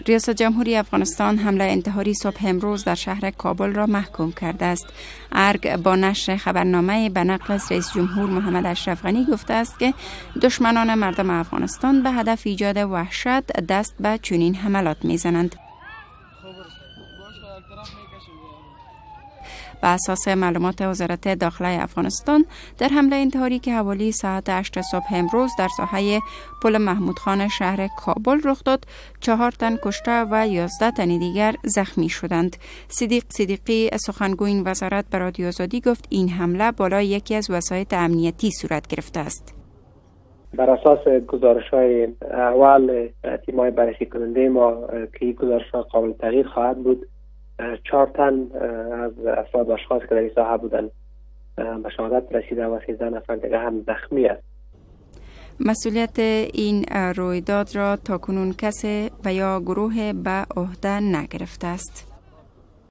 ریاست جمهوری افغانستان حمله انتحاری صبح امروز در شهر کابل را محکوم کرده است. ارگ با نشر خبرنامه به نقل از رئیس جمهور محمد اشرف غنی گفته است که دشمنان مردم افغانستان به هدف ایجاد وحشت دست به چنین حملات میزنند. به اساس معلومات وزارت داخله افغانستان، در حمله انتحاری که حوالی ساعت 8 صبح امروز در ساحه پل محمود خان شهر کابل رخ داد، 4 تن کشته و 11 تن دیگر زخمی شدند. صدیق صدیقی، سخنگوی این وزارت، به رادیو آزادی گفت این حمله بالای یکی از وسایط امنیتی صورت گرفته است. بر اساس گزارش های اول تیمای بررسی کننده ما که این گزارش ها قابل تغییر خواهد بود، 4 تن از افراد و اشخاص که در این ساحه بودند به شهادت رسیده و 13 نفر دیگه هم زخمی است. مسئولیت این رویداد را تاکنون کسی و یا گروه به عهده نگرفته است.